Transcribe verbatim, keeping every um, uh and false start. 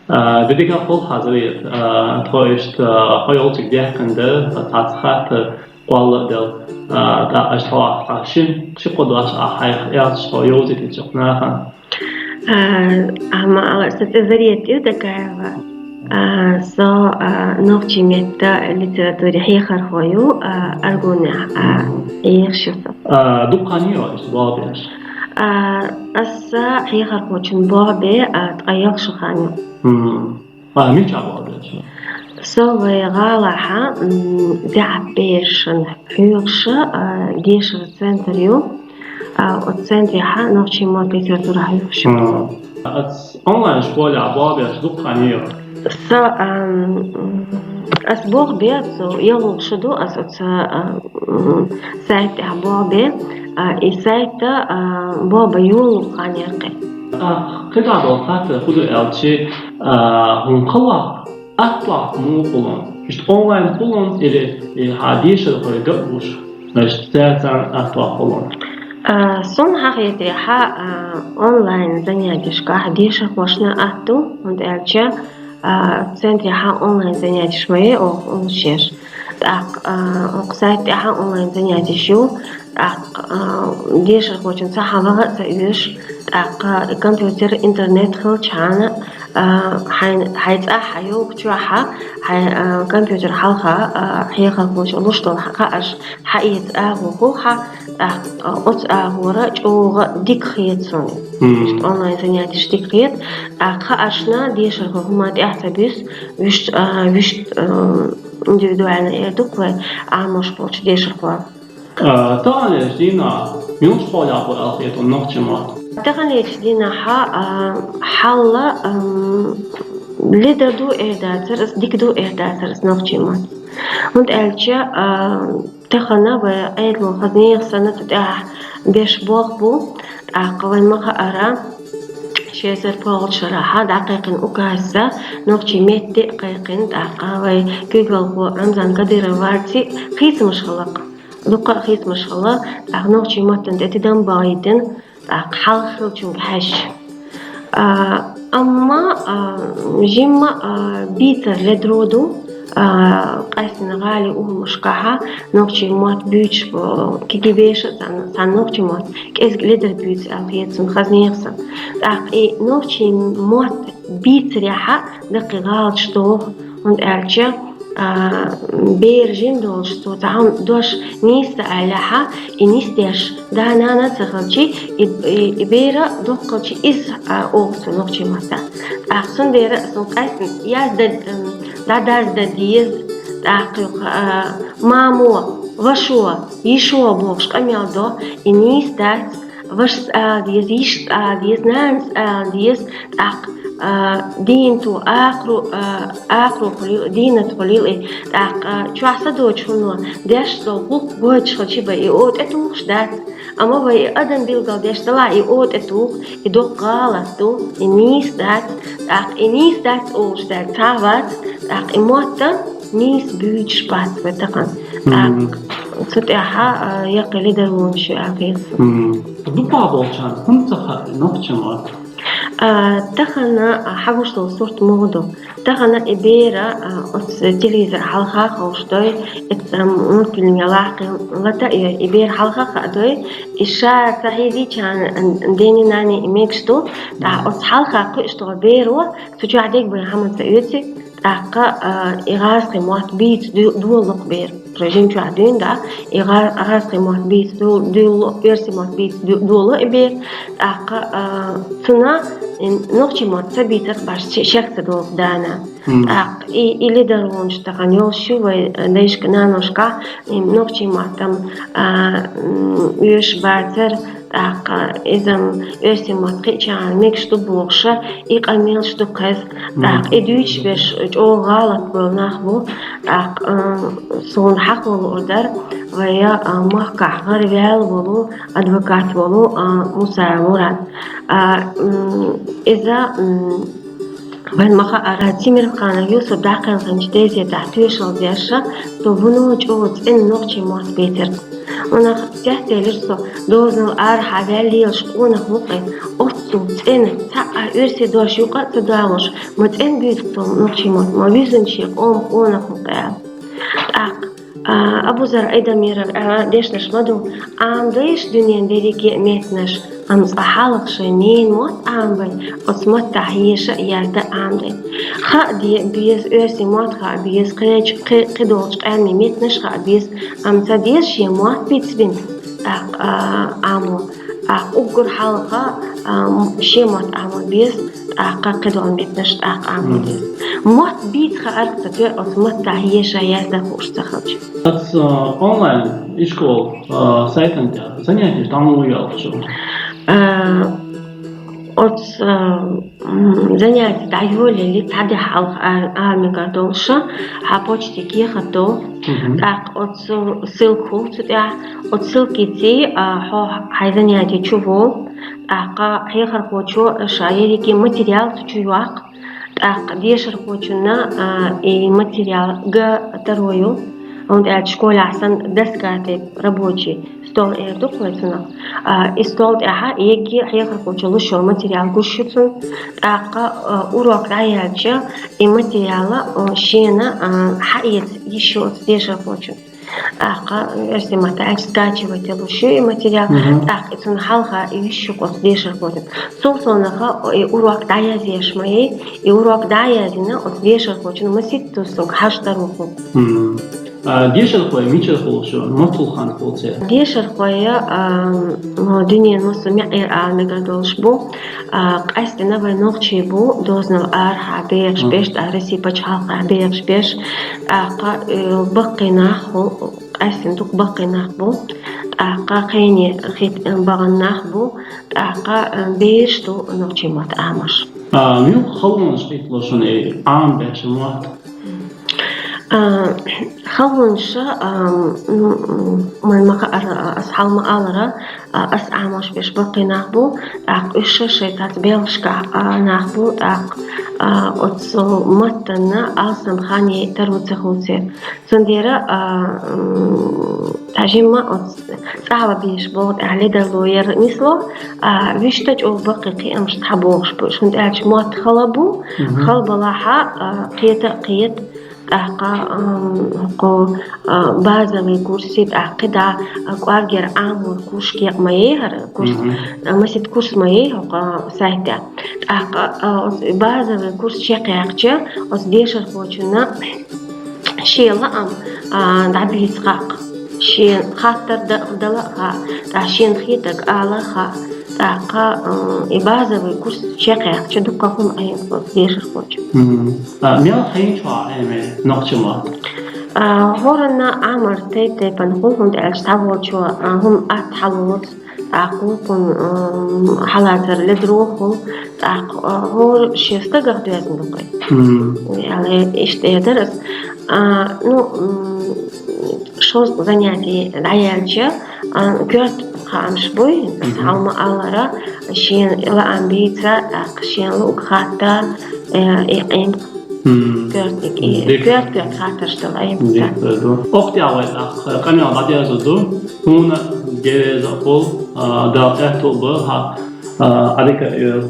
А, дидига хул хазрит, а, тхо иштта, а, хьо йолчиг дехкан да, а, цац хатта къолла дел, а, да, аш хьо а, а, шин, ши кхо дош а хьайх, яц хьо йовзийтича наха. А, ама, а, са цӀи Зарет ю Дагаева. А, со, а, нохчий метта литератури хьехархо ю, а, Аргуне, а, Мгм. Хьехаш ю со. А, дукха хан ю аш болх беш? А, аса хьехархочун болх бе, а, ткъа ялх шу хан ю. Мгм. А, мича болх беш? Со вай гӀалахьа, м, даьӀа берашна хьоьхуш, а, дешара центр ю. А, оцу центрехьа нохчий мотт, литература хьоьхуш ю. Мгм. Ас онлайн школехь болх беш дукха хан ю? Са, ам, м, ас болх бе, цу ялхалгӀа шу ду ас оцу, а, м, сайта тӀехь болх бе, а, и сайта, а, болх бан йолалуш хан яр кхин. А, кхидӀа долу хатта хӀун ду аьлча, а, хӀун хала, атта муха хуьлу? Иштта онлайн хуьлу или, и хьан дешархой ган а беш, значит, цаьрца атта хуьлу? А, суна хьахетарехьа, а, онлайн занятешкахь дешархошна атта ду, хӀунда аьлча, а, центрехьа онлайн занятеш ма е оха олуш еш. ТӀаккха, а, оха сайта тӀехьа онлайн занятеш ю, тӀаккха, а, дешархочун цхьа хьан ваха а ца оьшу, тӀаккха компьютер, интернет хилчхьана, а, хьайн, хьайн цӀахь хьан йовхачохьа, хьайн, а, компьютер хьалха, а, хьехархочо луш долу хьан хаарш хьаэца агӀо хӀу хьан, тӀаккха оцу агӀора чӀогӀа дика хета суна. Мгм. Иштта онлайн занятеш дика хета, тӀаккха хааршна дешархо хӀума тӀехь ца буьсу, вуьшта, а, вуьшта, а, индивидуально эр ду-кх вай, Ӏамош болчу дешархо. А, таханлерчу дийнахь муьлхачу хьолехь бу аьлла хета хьуна нохчий мотт? Таханлерчу дийнахьа, а, хьалла, ам, ледар ду эр дацара ас, дика ду эр дацара ас нохчий мотт. ХӀунда аьлча, а, тахана вай Ӏедало хаза нехан санна цу тӀехь беш болх бу, тӀаккха вайн ма хаара, ши эзар пхоьалгӀачу шарахьа дӀакхайкхина указца нохчий метте а кхайкхина, тӀаккха вай куьйгалхо Рамзан Кадыров варций хийцамаш хилла-кх. Дуккха а хийцамаш хилла, тӀаккха нохчий маттана тӀе тидам бахийтина, тӀаккха хьалха хиллачуьнга хьаьжча. А, амма, а, жимма, а, бийцар ледро ду, а, къаьстина гӀали урамашкахьа нохчий мотт буьйцуш, а, кегий беша а цхьана, цхьана нохчий мотт кӀезиг ледар буьйцу аьлла хета суна хаза нехан санна. ТӀаккха и нохчий мотт бийцарехьа даккхий гӀалаташ доху, хӀунда аьлча, а, бер жим долуш цо цхьа хӀума дош нийса ца аьллехьа, и нисдеш да-нана а ца хилчи, и, и, и бера доккхалчи иза, а, оха цо нохчий матта. ТӀаккха цундела ас къаьстина язда, м, дӀадазда деза, тӀаккха юха, а, мамо, вашо, йишо бохуш къамел до, и нийса дац, вашас ала деза, йишас ала деза, нанас ала деза, тӀаккха, а, дийнато, акхару, а, акхарухула йила, дийнатхула йила, тӀаккха, а, чохь са доцу хӀума деш долу гӀуллакх гойтуш хилчи бен, и о тӀетухуш дац. Амма вай и адам билгал деш далахь, и о тӀетуху, и доккха гӀалат ду, и нийса дац, тӀаккха и нийса дац олуш даьлла цхьа а вац, тӀаккха и мотта нийса буьйцуш бац вай тахана. Мгм. ТӀаккха цу тӀехьа, а, яккхий ледарлонаш ю аьлла хета суна. Мгм. Дукха болчарна хӀунда ца хаьа нохчийн мотт? А, тахана, а, хьан гуш долу сурт муха ду? Тахана и бер, а, оцу телевизор хьалха а ховшадой, эцца мультфильм ялахь кхин лата а йой, и бер хьалха а хаадой, и ша ца хьийзийчарна, а, дени-нани и мегаш ду, тӀаккха оцу хьалха кхуьуш долу беро, цу чохь дегбайн хӀума ца оьци, тӀаккха, а, и гӀазкхи мотт бийца ду-, долу-кх бер. Ша жимчохь дуьйна, да, и гӀа-, гӀазкхи мотт бийца ду-, дуьллу, оьрсийн мотт бийца ду-, долу и бер. ТӀаккха, а, цуьнан, и нохчийн мотт ца бийцарх баш шек ца долу дана. Мгм. ТӀаккха и, и ледарлонаш тахана йолуш ю вай, а, дайшка, наношка, и нохчийн маттам, а, м, оьшуш бацара, тӀаккха иза-м оьрсийн мотт кхиъчарна мегаш ду бохуша, и къамелаш ду кхеза. Мгм. ТӀаккха и дуьйцуш берш чӀогӀа гӀалат болу нах бу. ТӀаккха, а, суна хьахо луур дара, вай, а, махкахь гӀараваьлла волу, адвокат волу, а, Мусаев Мурад. А, м, иза, м, вайн ма хаара, Темирханов Юсуп дӀакхелхинчу дезетахь тоьшалла деш, цо вуно чӀогӀа цӀена нохчийн мотт бийцира. Нах цецелира со, дозанал арахьа ваьлла лелаш къонах вукъе, оццул цӀена, цхьа а оьрсийн дош юкъа а ца доалуш, ма цӀена буьйцу цо нохчийн мотт, ма вуьззинчу шен къоман къонах вукъе аьлла. ТӀаккха, а, Абузар Айдамиров, а, дешнаш ма ду, Ӏамадайша дуьненан дерриге а меттанаш, амма цкъа хьалха шайн ненан мотт Ӏамабай, оцу маттахь еша а, язда а Ӏамадай. Хаа де беза, оьрсийн мотт хаа беза, кхечу, кхи-, кхидолчу къаьмнийн меттанаш хаа беза, амма ца деза шен мотт бицбина, тӀаккха, а, Ӏамо. ТӀаккха уггар хьалха, а, м-, шен мотт Ӏамо беза, тӀаккха кхидолу меттанаш тӀаккха Ӏамо деза. Мотт бийца хаарх ца тоьар оцу маттахь еша, язда хууш ца хилча. Оцу, а, онлайн ишколан, а, сайтан тӀехь занятеш дӀа муха йоьлху шуна? А, оцу, а, м, занятеш дӀайолаелли, цхьа де хьалха а-, ала мегар долуш, хьан почте кехат долу. Мгм. ТӀаккха оцу ссылка хуьлу цу тӀехь. Оцу ссылкица, а, хьо хьайн занятие чу волу. ТӀаккха хьехархочо ша ерриге материал цу чу йоккху. ТӀаккха дешархочунна, а, и материал ган таро ю, хӀунда аьлча школехь санна доска тӀе рабочий стол эр ду-кх вай цунах. А, и стол тӀехь ерриге хьехархочо луш йолу материал гуш ю цунна. ТӀаккха, а, урок дӀаяьлча, и материал, а, шена, а, хьаэца йиш ю оцу дешархочунна. ТӀаккха оьрсийн маттахь аьлча скачивать луш ю и материал, мгм, тӀаккха и цунна хьалха йиш ю оцу дешархочунна. Цул совнаха и урок дӀаязъеш ма яй, и урок дӀаяздина оцу дешархочунна масийтта тӀе цунга хьажа таро хуьлу. Мгм. А, дешархой мичара хуьлу шуна, муьлхачу хенахь хуьлу церан? Дешархой, а, м, дуьненан массо а мехкара ала мегар долуш бу. А, къаьсттина вайн нохчий бу, дозанал арахьа бехаш, мгм, берш, тӀаккха Россин пачхьалкхехь бехаш берш, тӀаккха, э, баккхий нах хуьлу, къаьсттина дукха баккхий нах бу, тӀаккха кхане хи-, бахана нах бу, тӀаккха, э, берш ду нохчийн мотт Ӏамош. А, муьлха халонаш хӀиттало шуна и Ӏамабеш мотт? А, халонаш, а, м, м, вайн ма хаара, ас хьалха ма аллара, а, ас Ӏамош берш баккхий нах бу, тӀаккха уьш шайн-шайн цхьацца белхашкахь, а, нах бу, тӀаккха, а, оцу маттана алсам хан яй таро ца хуьлу церан. Цундела, а, м, тхьа жимма оцу цӀа ала беш боху тӀехь ледарло яр нисло, а, вуьшта чӀогӀа баккхий кхиамаш цхьабогӀуш бу. ХӀунда аьлча мотт хала бу, мгм, хала балахь, а, кхета а кхета, тӀаккха, ам, хӀокху, а, базовый курси, тӀаккха кхидӀа, а, кӀоргера Ӏамор курс кхиа ма яй хӀара курс, мгм, а, масийтта курс ма яй хӀокху сайтехь. ТӀаккха, а, оцу базовый курс чекхъяьккхича, оцу дешархочунна шен лаам, а, дӀабийца хаьа. Шена хаттар дан а хаьа, тӀаккха шена хетарг ала а хаьа. ТӀаккха, а, и базовый курс чекхъяьккхича дуккха хӀума Ӏемац оцу дешархочо. Мгм. А, мел хьийначу хьо Ӏемай нохчийн мотт? А, хӀоранна Ӏамар тайп-тайпана хуьлу, хӀунда аьлча цхьаволчо, а, хӀума атта хьалоцу, тӀаккха вукхунна, м, хьалацар ледарло хуьлу, тӀаккха, а, хӀора шен стагах доьзна ду-кх. Мгм. Аьлла, иштта эр дара ас. А, ну, м, шозза занятие дӀаяьлча, а, коьрта хаамаш буй, ас, мгм, хьалха ма аллара, шена лаам бийца, тӀаккха шена луург хатта, э, и Ӏемка. Мгм. Коьртаниг, и дика. Коьрта-коьрта хаттарш дала Ӏемка. Дика ду. Оха тӀехь вай тӀаккха къамел дӀадерзор ду. Хьуна гереза а хуьлу, а, Дала аьтту а бойла хьан, а, Ӏадика а йойла.